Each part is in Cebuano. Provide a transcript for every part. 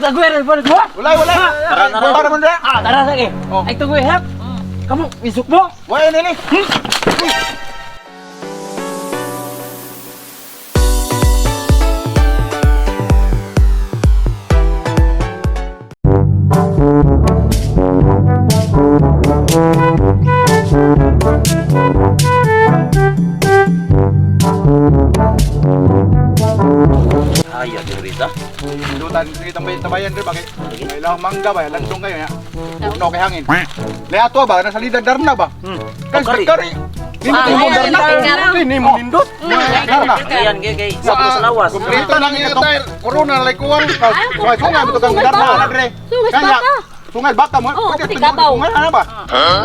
Tagwer pa ko. Wala, wala. Tara, tara. Tara man dra. Ah, tara sige. Oh. Ay tugwe ha. Kamu isuk mo. Wala nini. Ay, Rita. Dutan sige tambay tambayan dre bakit? May lang mangga ba landong kayo ya. Puno kay hangin. Laya to ba nasa lida darna ba? Kay Kari. kari. Nindot Ah, mo ay, darna. ay, ay, Ini mo nindot. Darna. Ayan, kay kay sa sa lawas. Kumplito lang iyo tayo. Corona lay kuwang. Sungay sungay mo kang darna na dre. Sungay Kanya, baka. Sungay baka mo. Oo, Pwede pati tungod gabaw. Sungay ana ba?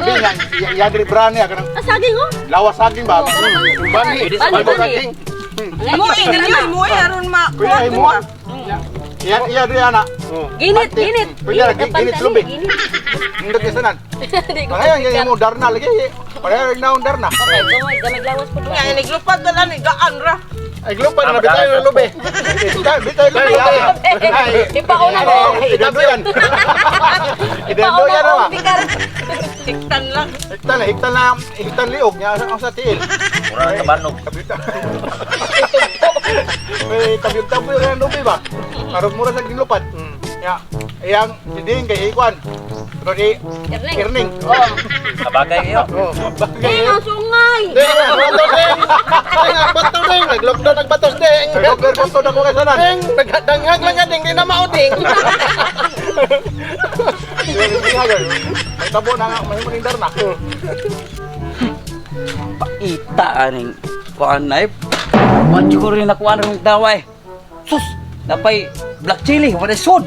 Hindi yan ya dre brand ya kanang Ah, saging oh. lawas saging ba? Bani. Pwede sa Bani, balbon. bani. Muin ninyo, muin aron ma. Kuya imo. Iya iya dre ana. Ginit, ginit. Pwede ra ang ginit pantali, lubi. Ginit. Nindot kay sanan. Di ko Pareho masikap. yung mo darna lagi. Pareho yung darna. Okay, gamay, gamay lawas po. Nga iniglupad na lang ni gaan ra. Ay, glupa na bitay na lubi. Bitay, bitay lubi. Ay, Ipauna ko. Idando yan. Idando yan Ipauna ba? ko, bikar. Tiktan lang. Hiktan na, hiktan na, hiktan liog niya ang sa tiil. Mura na tabanog. May tabi-tabi yung lubi ba? Karon mura sa ginlupad. Ya, iyang siding kay Ikwan. Pero di Irning. Irning. Oh. Kabagay kayo. Oh, bagay. Eh, ang sungay. Ding, bato ding. Ding, ang bato ding. Nag-lockdown ang batos ding. Nag-lockdown bato na ko kay sanan. Ding, nagdanghag lang nga ding, di na mao ding. May tabo na nga, may muning darna. Paita aning kuan na eh. Wan ko rin nakuan rin daway. Sus, napay black chili, wala sod.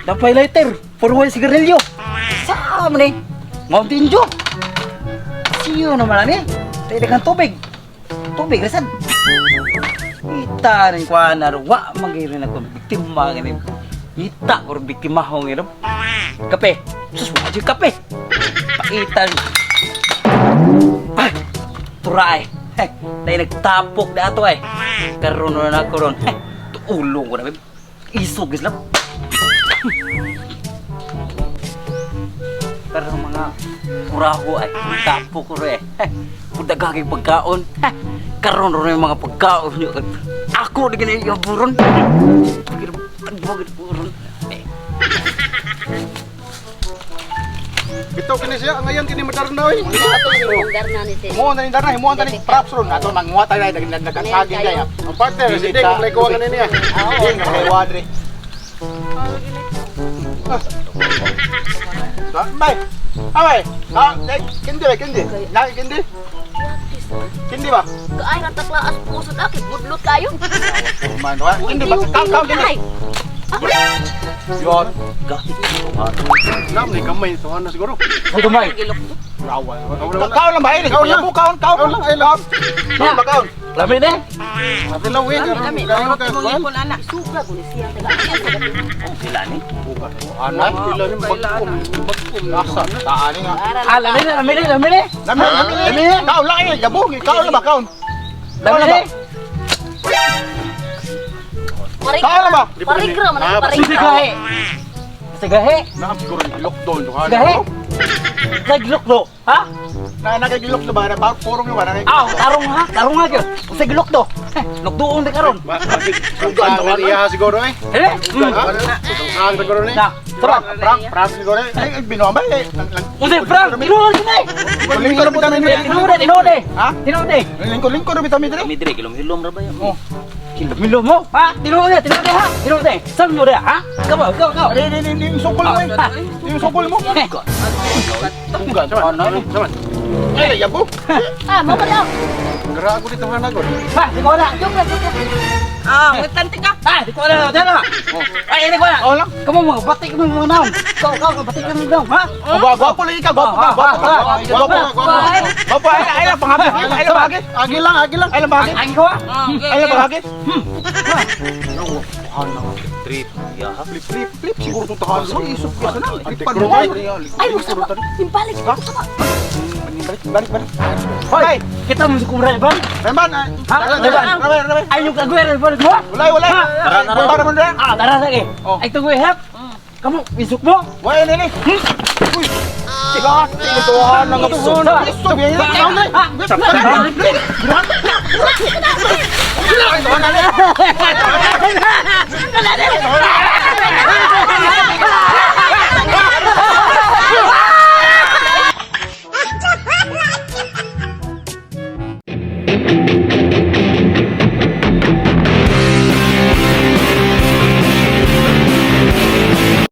Napay lighter, puro wala sigarilyo. Sa man eh. Mountain Dew. Siyo naman ani. Tayo kang tubig. Tubig rasan. Ita rin kuan na wa magiri na ko biktima gani. Ita ko biktima ho ngiro. Kape. Sus, wa jud kape. Paita. Ay, tura eh. Heh, tayo nagtapok na ato eh. Karon na na karon. Heh, tuulong ko na. Babe. Isog is lang. Pero mga kuraho ay tapok ko rin eh. Heh, Pudagaging pagkaon. Heh, Karon ron yung mga pagkaon niyo. Ako na ganyan yung buron. Buron. Eh, Bitaw kini siya, ang ayan kini madarna oy. Darna ni si. Mo na ni darna, himuan ta ni props ron ato manguha tayo nag nagkansaging kaya. Ang partner si Ding kung lay kuha niya. Ding kay wadre. Bay. Ay, ah, kindi ba kindi? Na kindi? Kindi ba? Kaay ra taklaas pusod aki, budlot kayo. Man, wa. Kindi ba? Kaw kaw kindi. Yon. Gahit. Nam ni kamay to na siguro. Ay, gamay. Rawa. Kaw lang ba? Ay, kaw lang. Kaw kaw lang. Ay, lang. Kaw ba kaw? Lami na eh. Ate law eh. Lami, Kayo ka mong ipon ana. Suga ko ni siya taga. Sila ni. Ana, Pila ni bagkom, bagkom asa. Taani nga. Ah, lami na, lami na, lami na. Lami, lami, lami. Kaw lang eh, jabong. Kaw lang ba kaw? Lami na. eh. Kaw lang ba? Parigra man ang parigra. Sigahe. Sigahe. Naam siguro ni lockdown to Sigahe. Nagluklo. Ha? Na nagagilok na ba na pa purong na ba na. Aw, tarong ha? Tarong ha gyud. Sa gilukdo. Lukdoon di karon. Ang iya siguro eh. Eh? Ang siguro ni. Na, tara. Prank, prank siguro eh. Ay, binuha ba eh. Unsa Frank? Tinuod gid eh. Lingkod na bitami dre. Tinuod, tinuod eh. Ha? Tinuod eh. Lingkod lingkod na bitami dre. Kami dire kilom-hilom ra ba yan? Oh. Kilomilo mo, ha? Tinuod eh, tinuod eh ha? Tinuod eh. Saan mo ha? Kaw, kaw, kaw. Ay, ay, ay, yung sukol mo eh. Yung sukol mo. Eh, Tunggan. Ano? Saman. Ay, yabo. Ah, mo ka daw. Gara ako dito na gud. Ha, di ko na. Joke ra, joke ra. Ah, mutanti ka. Ha, di ko na. Di na. Ay, di ko na. Oh lang. Kamu mga batik mo mga naon. Kaw, kaw, batik mo mga naon, ha? Oh, gwapo lagi ka, gwapo ka, gwapo ka. Gwapo ka, gwapo. Gwapo, ay, ay lang panghabi. Ay lang panghabi. Agi lang, agi lang. Ay lang panghabi. Ang ko ha? Ay lang panghabi. Trip. Ya. Flip, flip, flip. Siguro itong tahan. Isok ka na. Flip pa Ay, mo. Ay, mo sama. Imbalik ko sama. Balik, balik, balik. Hoy, kita mo si Kumray ba? Remban, ay. Ha? Remban. Remban, remban. Ay yung kagwer ba mo? Walay, walay. Ha? Tara, tara. Tara, tara. Ah, tara sige. Oh. Ay tungoy hap. Kamu isuk mo. Wala nini. Uy. Tiga, tiga nang Isuk. Isuk. Ha?